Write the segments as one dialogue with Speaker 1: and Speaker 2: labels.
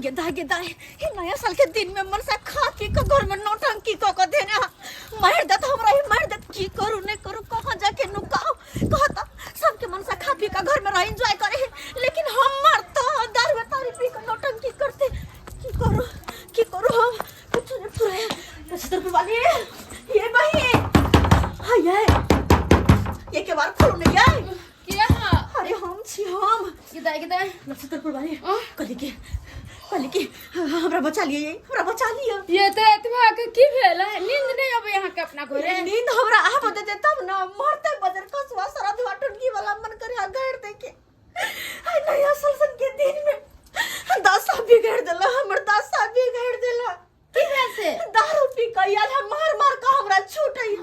Speaker 1: गेदा गेदा, हे नया साल के दिन में मनसा खा पी के घर में नौटंकी क के देने हा। मार देत हमरा ही, मार देत। की करू नहीं करू, कहाँ जाके नुकाओ? कहता सबके मनसा खा पी के घर में रह एंजॉय करे है, लेकिन हम मरता दारू तारी पी के नौटंकी करते। की करू की करू, हम कुछ नहीं फुराया। छतरपुर वाली ये बहिन, हाँ ये के बार खोलू नहीं आए
Speaker 2: के हाँ?
Speaker 1: अरे हम छी हम।
Speaker 2: गेदाय गेदाय।
Speaker 1: नक्षत्रपुर वाली, कहली कि हमरा बचा लिए, हमरा बचा लिअ।
Speaker 2: ये तो एतबा के की भेल है? नींद नहीं अबे यहाँ के अपना घरे?
Speaker 1: नींद हमरा आब देते तब न। मरते बजर कसुआ सारा धुआ टुनकी वाला मन करे आ गैर देके। आइ नया साल के दिन में दशा बिगाड़ देला, हमर दशा बिगाड़ देला।
Speaker 2: की भेल से?
Speaker 1: दारू पी के आयल है, मार मार के हमरा छूटे,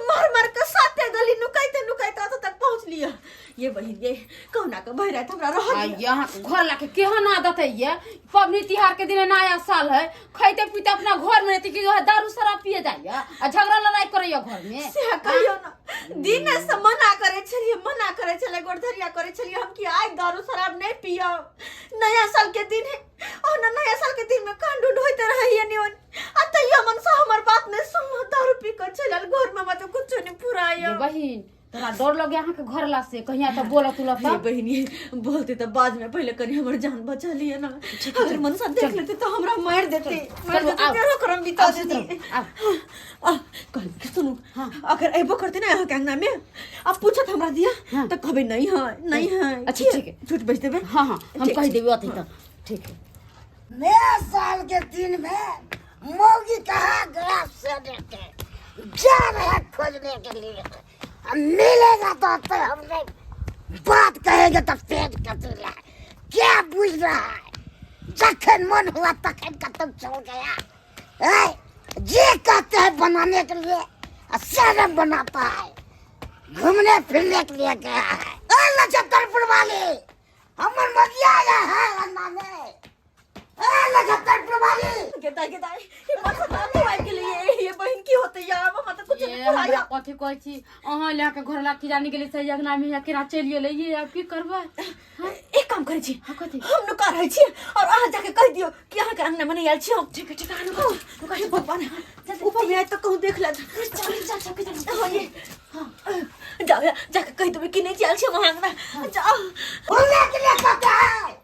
Speaker 1: मार मार के साते गली नुकाइते नुकाइते अत तक पहुंच लिया। ये बहिन ये कहुना के भरि राति हमरा रह
Speaker 2: आ
Speaker 1: दिया।
Speaker 2: यहाँ घर लाके केहन आदत है ये? पबनी तिहार के दिन, नया साल है, खैते पीते अपना घर में रहते कि जो है दारू शराब पिए जाइए आ झगड़ा लड़ाई करैया घर में।
Speaker 1: से कहियो ना, दिन से मना करे छलिए, मना करे छलिए, गोड़धरिया करे छलिए हम कि आइ दारू शराब नहीं पियब, नया साल के दिन है। और ना नया साल के दिन में कांड उंड होते रहे नियन, आ तैयो मन से हमर बात नहीं सुनलो, दारू पी के चलल घर में, मतलब कुछ नहीं फुरायो।
Speaker 2: ये बहिन, तोरा डर लगे यहाँ के घर ला से? कहिया तो बोलत उलत।
Speaker 1: ये बहिनी, बोलते तो बाद में, पहले करी हमर जान बचा लिए ना। अगर मनसा देख लेते तो हमरा मार देते, मार
Speaker 2: चलो,
Speaker 1: देते,
Speaker 2: आओ।
Speaker 1: तेरो करम बिता
Speaker 2: आओ,
Speaker 1: देते।
Speaker 2: सुतरो, आओ।
Speaker 1: आ, कह कि सुनू, अगर अबो करते ना यहाँ के अंगना में, अब पूछत हमरा दिया तो कहबे नहीं है, नहीं है।
Speaker 2: अच्छा, ठीक है।
Speaker 1: झूठ बज देबे।
Speaker 2: हाँ हाँ, हम
Speaker 1: ठीक
Speaker 2: कह
Speaker 1: छै।
Speaker 2: देबे अथी तो ठीक है।
Speaker 3: नया साल के दिन में मौगी कहाँ गया से देखे जा रहे हैं खोजने के लिए। अब मिलेगा तो हमने बात कहेंगे तो पेट कचूला क्या बुझ रहा है? जखन मन हुआ तखन कतम चल गया ए, जे कहते हैं बनाने के लिए सारा बनाता है। घूमने फिरने के लिए गया है। ए नक्षत्रपुर वाले, हमर मगिया आया है अंगना में। ए नक्षत्रपुर वाली,
Speaker 1: गेदा गेदा, ये मनसा दारू आबि गेलै। ये बहिन की होते या हम तो कुछ
Speaker 2: ये
Speaker 1: नहीं
Speaker 2: हमरा
Speaker 1: फुराया।
Speaker 2: कथी कहै छी, अहाँ लए के घर ला की जानी गेलै से अंगना में या केना चलि गेलै। ये आब की करबै?
Speaker 1: एक काम करै छी।
Speaker 2: हाँ, कथी?
Speaker 1: हम नुका रहै छी और अहाँ जाके कहि दियौ कि अहाँके अंगना में नहि आयल छी हम।
Speaker 2: ठीक है ठीक है, नुका।
Speaker 1: हे भगवान, ऊपर में आय तऽ कहूँ देख लेत।
Speaker 2: चल चल चल चल।
Speaker 1: हाँ, ये जाओ, जाके कहि देबै कि नहि आयल छी हम अहाँ अंगना, जाओ।
Speaker 3: बोलने के लिए कहते हैं।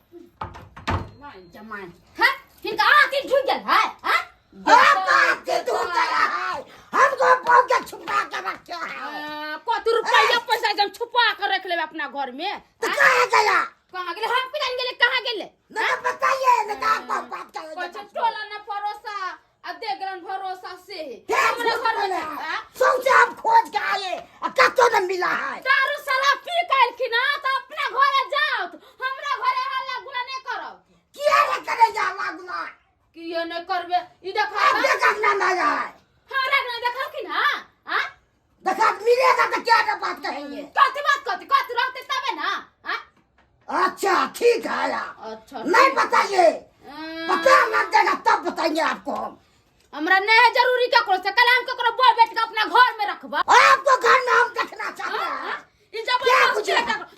Speaker 2: जमाइन जमाइन, हाँ, हिनका आँखि झुकि गेल है, हाँ?
Speaker 3: आप के दूर गया है, हमको बहुत के छुपा के रखे है।
Speaker 2: कति रुपया पैसा एकदम छुपा कर रख लेबै अपना घर में।
Speaker 3: तो कहाँ गया?
Speaker 2: कहाँ गेलै? हम की जान गेलै कहाँ गेलै।
Speaker 3: नहीं तो बताइए नहीं तो आपको बात
Speaker 2: कहै
Speaker 3: करेंगे।
Speaker 2: छै टोला न परोसा आ दे गेलन भरोसा से
Speaker 3: क्या
Speaker 2: हमरा
Speaker 3: झूठ
Speaker 2: घर में
Speaker 3: बोले
Speaker 2: हाँ?
Speaker 3: हैं? सोचे हम खोज के आए आ कतो न मिला है।
Speaker 2: दारू शराब पी के एलखिन हँ तऽ अपना घरे जाउ, हमरा घरे हल्ला गुल्ला नहि करब।
Speaker 3: किया नहीं करेंगे हल्ला गुल्ला?
Speaker 2: किए नहि करबै? ई देखा।
Speaker 3: अब देखना नहीं है।
Speaker 2: हमरा नहि देखलखिन हँ, हाँ?
Speaker 3: देखा मिलेगा तो क्या ना बात कहेंगे।
Speaker 2: कथी बात कथी कथी रहते तबे ना, हाँ?
Speaker 3: अच्छा ठीक है यार।
Speaker 2: अच्छा।
Speaker 3: नहीं बताइए, पता लग जाएगा तब बताएंगे आपको हम।
Speaker 2: हमरा नहीं है जरूरी ककरो से कल हम ककरो बोल बैठ के अपना घर में रखबा।
Speaker 3: आपको घर में हम देखना चाहते हैं।
Speaker 2: ई
Speaker 3: क्या
Speaker 2: जबरदस्ती
Speaker 3: बुझे?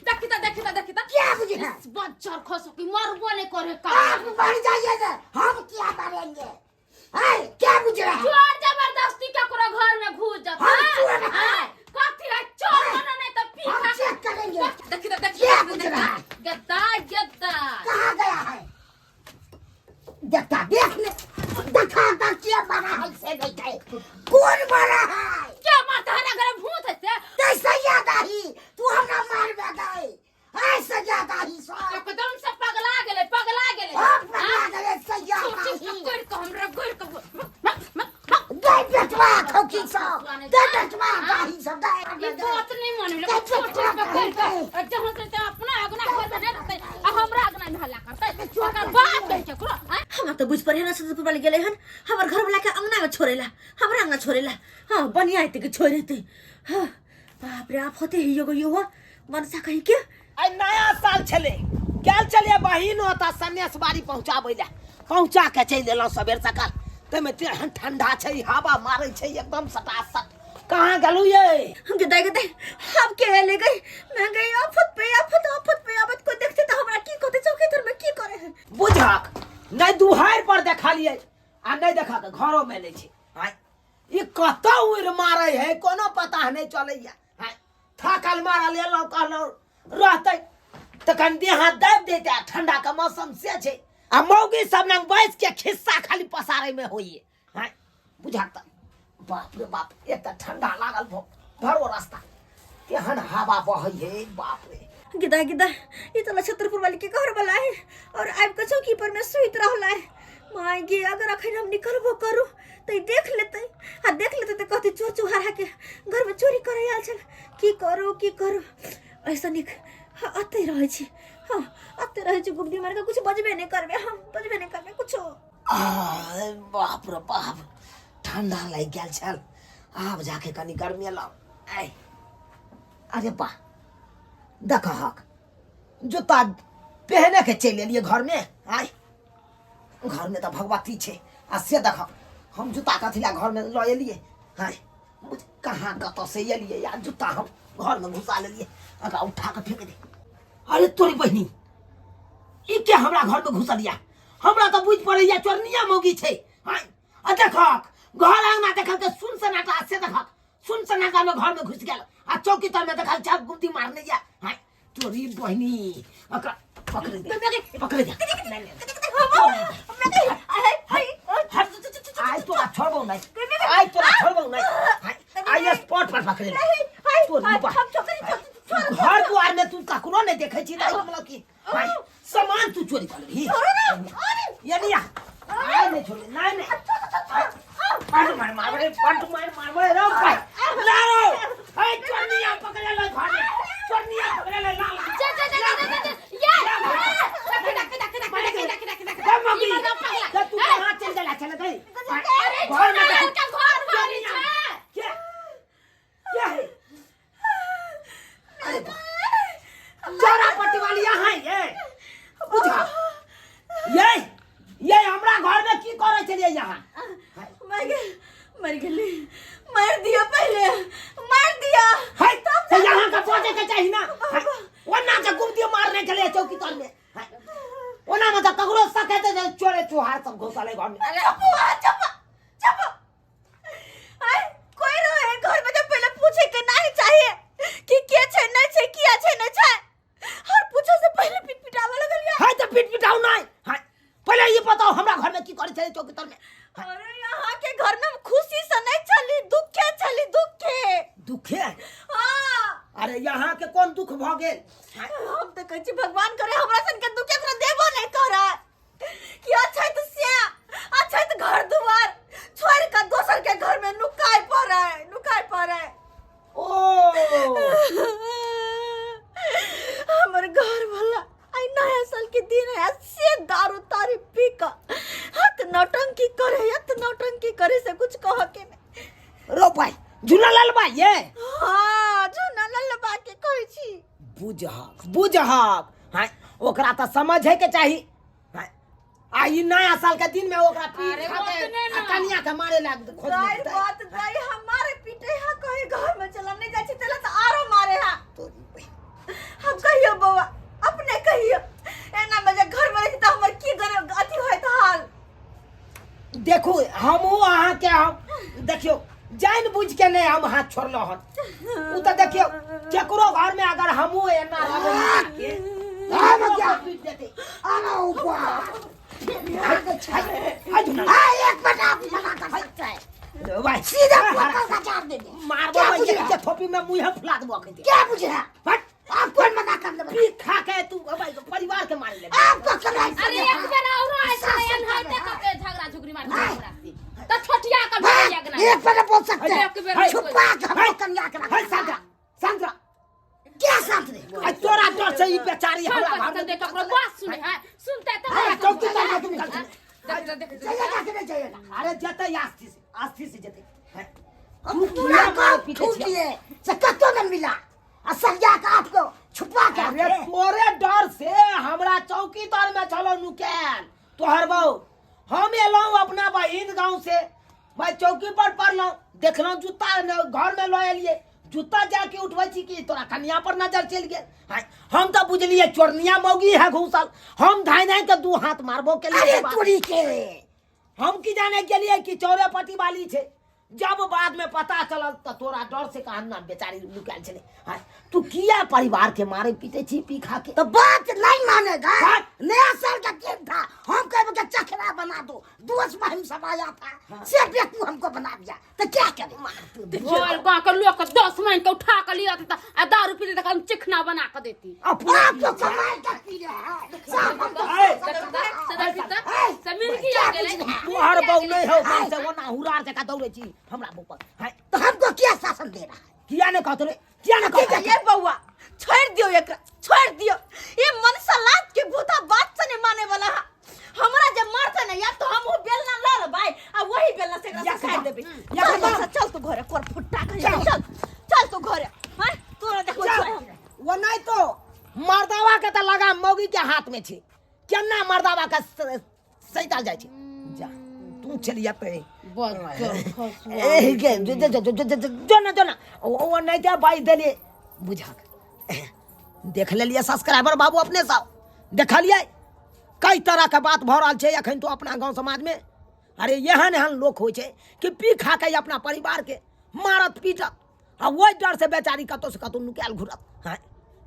Speaker 2: देखी त देखी त देखी त।
Speaker 3: क्या बुझे?
Speaker 2: इस बच्चर खसो की मरबो नहीं करे का।
Speaker 3: आप मर जाइए ना, हम क्या मरेंगे? है क्या बुझ रहा है?
Speaker 2: चोर जबरदस्ती ककरो घर में घुस जाता।
Speaker 3: हम चोर हैं।
Speaker 2: हाँ, कथी है चोर बनो नहीं तो
Speaker 3: हम
Speaker 2: पीछा
Speaker 3: चेक करेंगे।
Speaker 2: देखी त देखी
Speaker 3: क्या
Speaker 2: त,
Speaker 3: बुझ रहा है?
Speaker 2: गद्दा गद्दा।
Speaker 3: कहाँ गया है? देखा देखने देखा तो क्या मारा है से नहीं थे, कौन मारा है?
Speaker 2: क्या मारता है? घर में भूत है से?
Speaker 3: कैसे याद आई तू हमरा मार में गई ऐसे याद आई सर।
Speaker 2: एकदम से पगला गेलै, पगला गेलै।
Speaker 3: हम पगला गेलै से याद
Speaker 2: सोची
Speaker 3: आई।
Speaker 2: कर के हमरा गोर के
Speaker 3: दे बेटवा खौकी सब, दे बेटवा गाही सब दे।
Speaker 2: ई बात नहीं माने
Speaker 3: दे
Speaker 2: छोट
Speaker 3: बेटवा
Speaker 2: छोट पकड़
Speaker 3: गाही।
Speaker 2: के जहां से ते अपना अगना घर में नहीं रहते आ हमरा अगना में हल्ला करते, ओकर बाप कहि केकरो, आँय?
Speaker 1: हमरा तऽ बुझि पड़े ना सदरपुर वाली गेलै हन हमर घर वाला के अंगना में छोड़ेला, हमरा अंगना छोड़ेला। हाँ, बनिया हेतै कि छोड़ि हेतै। हाँ, बाप रे, आफते ही एगो यो मनसा कहीं के।
Speaker 4: आइ नया साल छलै, गेल छलियै बहिन ओतऽ सन्यासबाड़ी पहुँचाबै लए, पहुँचा के चलि एलहुँ सबेर सकाल। ताहिमे तेहन ठंडा छै, हवा मारै छै एकदम सटासट। कहाँ गेलहुँ ये?
Speaker 1: हम के दाई के दाई, हम के ले गई मैं गई आफत पे आफत, आफत पे आफत। कोई देखते तो हमरा की कहते, चौकी तर में की करे है?
Speaker 4: बुझक नहि दुहारि पर देखलियै आ नहि देखा के घरोमे नहि छै। आँय, ई कतऽ उड़ि मारै है कोनो पता नहि चलैया। आँय, थाकल मारल एलहुँ, कहलहुँ रहतै तऽ कनि देह हाथ दाबि दैते, आ ठंडाके मौसम से छै, आ मौगी सब लग बैस के खिस्सा खाली पसारैमे होइए। आँय, बुझा तऽ बाप रे बाप, एक तऽ ठंडा लागल भरो रास्ता केहन हवा बहै है, बाप रे।
Speaker 1: गिदा गिदा, ई तो नक्षत्रपुर वाली के घर वाला है और आबि के चौकी पर में सुति रहल है। माय गे, अगर अखन हम निकलबो करू तऽ ई देख लेतै, आ देख लेतै तऽ कहतै चोर चुहारा के घर में चोरी करे आयल छल। की करू की करू, ऐसा नीक हाँ, अतै रहै छी, हाँ अतै रहै छी, गुबदी मारि के कुछ बजबे नहि करबै, हम बजबे नहि करबै कुछो।
Speaker 4: आय, बाप रे बाप, ठंडा लागि गेल छल, आब जाके कनि गर्मी एलौ। आय, अरे बा, देखहक जूता पहने के चलि एलियै घरमे। आय, घरमे तऽ भगवती छै, आ से देखक हम जूता कथी लए घरमे लऽ एलियै। आय, बुझ कहाँ कतऽ से एलियै आ जूता हम घरमे घुसा लेलियै, एकरा उठा कऽ फेंक दे। अरे तोरी बहिनी, ई के हमरा घरमे घुसल या? हमरा तऽ बुझि पड़ैया चोरनिया मौगी छै। आय, आ देखक घर आंगना देखल तऽ सुन सन्नाटा, से देखक सुन सन्नाटा में घर में घुस गेल, आ चौकी तर में देखल छाप गुमती मारने या। आय, तोरी बहिनी, एकरा पकड़ दे, पकड़ दे। आइ तोरा छोड़बौ नहि, आइ तोरा छोड़बौ नहि, आइ स्पॉट पर पकड़े ले। तोरी बा, घर दुआर में तू ककरो नहि देखै छी, तऽ मतलब की आइ सामान तू चोरी कर लेबही? ये नहीं आ, आइ नहि छोड़बे, नहि नहि, बड मार मारबे, बड मार मारबे रे भाई, ला रो। ए चोरनिया पकड़े ले घर में, चोरनिया पकड़े ले, ला ला।
Speaker 2: जा जा जा जा जा जा, ये रख रख रख रख रख रख रख रख।
Speaker 4: ए मम्मी,
Speaker 2: ई मर्दा पगला।
Speaker 4: ते तू कहाँ चल गेला छले गई?
Speaker 2: अरे
Speaker 4: घर में
Speaker 2: छोटा
Speaker 4: देखो।
Speaker 2: का घर वाली छै।
Speaker 4: क्या क्या है? अरे बा, चोरा पट्टी वाली यहाँ है ये बुझा, ये हमरा घर में की करे छलिए यहाँ?
Speaker 1: मर गेल, मर गेली, मार दिया, पहले मार दिया।
Speaker 4: है तो यहाँ का पहुंचे के चाहिए ना, ओना के गुम दियो मारने के लिए चौकी तर में, ओना में तो ककरो सके ते चोरे चुहार सब घुसल है घर में।
Speaker 1: चुप हुआ, चुप चुप। आय, कोई रहे घर में तो पहले पूछे के नहीं चाहिए कि के छै नहीं छै, किया छै नहीं छै, और पूछे से पहले पिट पिटावे लगल या।
Speaker 4: है तो पिट पिटाऊ नहीं है, पहले ये बताओ हमरा घर में की करे छले चौकी तर में?
Speaker 1: अरे यहाँ के घर में खुशी से नहीं चली, दुखे चली, दुखे।
Speaker 4: दुखे?
Speaker 1: हाँ।
Speaker 4: अरे यहाँ के कौन दुख भ गेल?
Speaker 1: हम तो कहै छी भगवान करे हमरा सन के दुख एकरा देबो नहीं करे, कि अच्छा तो से अच्छा तो घर दुआर छोड़ के दोसर के घर में नुकाय पड़े, नुकाय पड़े।
Speaker 4: ओ
Speaker 1: हमर घर वाला आई नया साल के दिन है से दारू तारी पी के हत नौटंकी करे, हत नौटंकी करे से कुछ कह के नहीं।
Speaker 4: रो भाई, झूला लाल भाई ये।
Speaker 1: हाँ, झूला लाल बा के कहै छी।
Speaker 4: बुझहक बुझहक, हाँ ओकरा तऽ समझ है के चाही। हाँ, आ ई नया साल के दिन में ओकरा पी
Speaker 2: अरे
Speaker 4: खा के
Speaker 2: ओतने ना।
Speaker 4: आ कनिया के मारे लाग खोज
Speaker 1: दाई
Speaker 4: लेतै।
Speaker 1: बात दाई हमारे पीटे हा, कहे घर में चला नहीं जाय छी तेला तऽ आरो मारे हा।
Speaker 4: तोरी बहिन।
Speaker 1: हम कहियो बौआ, अपने कहियो, एना में जे घर में रही तऽ हमर की अथी होयत हाल।
Speaker 4: देखू हमहूँ अहाँके हम देखियौ जानि बुझि के नहि हम हाथ छोड़लहुँ हन, ओ तऽ देखियौ केकरो घर में अगर हमहूँ एना रहबै
Speaker 3: हम क्या?
Speaker 4: पीट देतै।
Speaker 3: आना ऊपर।
Speaker 4: हाय झुना।
Speaker 3: हाँ, एक मिनट आप मना कर सकते हैं।
Speaker 4: भाई
Speaker 3: सीधा बोतल का चार देंगे।
Speaker 4: मारबो
Speaker 3: क्या
Speaker 4: भाई,
Speaker 3: बुझ रहा?
Speaker 4: के थोपी में मुंह फुला देबो अखन।
Speaker 3: क्या बुझ रहा?
Speaker 4: हट।
Speaker 3: आप कौन मना कर ले?
Speaker 4: पी खा के तू भाई परिवार के मार ले।
Speaker 3: आपको कमाई से
Speaker 2: अरे
Speaker 3: नहीं
Speaker 2: एक बेर और ऐसा
Speaker 3: सास
Speaker 2: नहीं
Speaker 3: से
Speaker 2: होते
Speaker 3: नहीं।
Speaker 2: तो के झगड़ा झुगड़ी मार हमरा से तो छोटिया का
Speaker 3: हाँ,
Speaker 2: भी अगना
Speaker 3: एक बार बोल सकते हैं।
Speaker 2: एक बेर
Speaker 3: छुपा के हम लोग कन्या के
Speaker 4: हट सांतरा सांतरा।
Speaker 3: क्या सांतरे?
Speaker 4: आ तोरा डर से ई बेचारी
Speaker 2: चल
Speaker 4: हमरा
Speaker 2: पर
Speaker 4: घर में
Speaker 2: देख ओकरो बात सुने है, सुनते तो
Speaker 4: अरे चौकी पर जाके निकल।
Speaker 2: देख देख देख।
Speaker 3: जाइएगा कि नहीं जाइएगा?
Speaker 4: अरे जते आस्थी से, आस्थी से जते।
Speaker 3: हम पूरा गाँव ठूस दिए से कत्तो न मिला, आ सरिया के आपको छुपा के
Speaker 4: अरे
Speaker 3: रखे।
Speaker 4: तोरे डर से हमरा चौकी तर में चलो नुकैल तोहर बहू। हम एलहुँ अपना बहिन गाँव से, भाई चौकी पर पड़लहुँ, देखलहुँ जूता घर में लऽ एलियै, जूता जाके उठबै छी कि तोरा कनिया पर नजर चलि गेल। हाय, हम तऽ बुझलियै चोरनिया मौगी है घुसल, हम धाइ धाइ के दू हाथ मारबो केलियै।
Speaker 3: अरे तोरी के
Speaker 4: हम की जाने गेलियै कि चौरे पटी वाली छै। जब बाद में पता चलल तऽ तोरा डर से कहाँ ना बेचारी लुकायल छलै। हाय, तू किया परिवार के मारे पीटे छी पी खा के?
Speaker 3: तो बात नहीं मानेगा।
Speaker 4: हाँ।
Speaker 3: नया साल का दिन था, हम कहे के चखना बना दो, दोस्त में हम सब आया था। से बेकू हमको बना दिया तो क्या करें?
Speaker 2: भोर गाँव के लोग के 10 महीने के उठा के लिया था आ दारू पी लेता, हम चिकना बना के देती।
Speaker 4: अपना
Speaker 3: आप तो कमाई का पी रहे हैं साहब, हम तो
Speaker 2: समीर की आ गेलै।
Speaker 4: तोहर बहु नहीं हो कम से ओना हुरार जकाँ दौड़ै छी हमरा बहु पर। हाय,
Speaker 3: तो हमको क्या शासन दे रहा है?
Speaker 4: किया ने कहत रे, किया ने कहत?
Speaker 1: ये बउआ छोड़ दियो एकरा, छोड़ दियो। ये मनसा लाज के भूता बात से नहीं माने वाला है। हमरा जे मारते ना या तो हम वो बेलना ल लेबै आ वही बेलना से एकरा
Speaker 4: या
Speaker 1: से काटि देबै।
Speaker 4: या
Speaker 1: चल
Speaker 4: खत्म।
Speaker 1: मनसा, चल तू घरे कर फुट्टा कहीं। चल चल तू घरे। हैं तोरा देखो
Speaker 4: चल।
Speaker 1: हम।
Speaker 4: वो नहीं तो मर्दावा के तऽ लगाम मौगी के हाथ में छै, केना मर्दावा के सैताल जाइ छै। जा तू चलिया पे ए गे जो जो जो जो जो जो ना जो ना ओ नहीं ते बाई देलिए बुझा देख लेलिए सब्सक्राइबर बाबू अपने सब देखलिए कई तरह के बात भऽ रहल छै अखन तो अपना गांव समाज में। अरे एहन एहन लोक होइ छै कि पी खा के अपना परिवार के मारत पीटत आ ओहि डर से बेचारी कतौ से कतौ नुकायल घुरत। हाँ,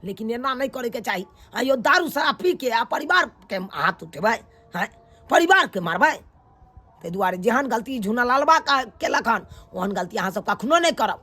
Speaker 4: लेकिन एना नहीं करे के चाही। आ यो दारू शराब पी के आ परिवार के हाथ उठेबै, हाँ परिवार के मारबै, ताहि दुआरे जेहन गलती झूना लालबा केलक हन ओहन गलती अहाँ सब कखनो नहीं करब।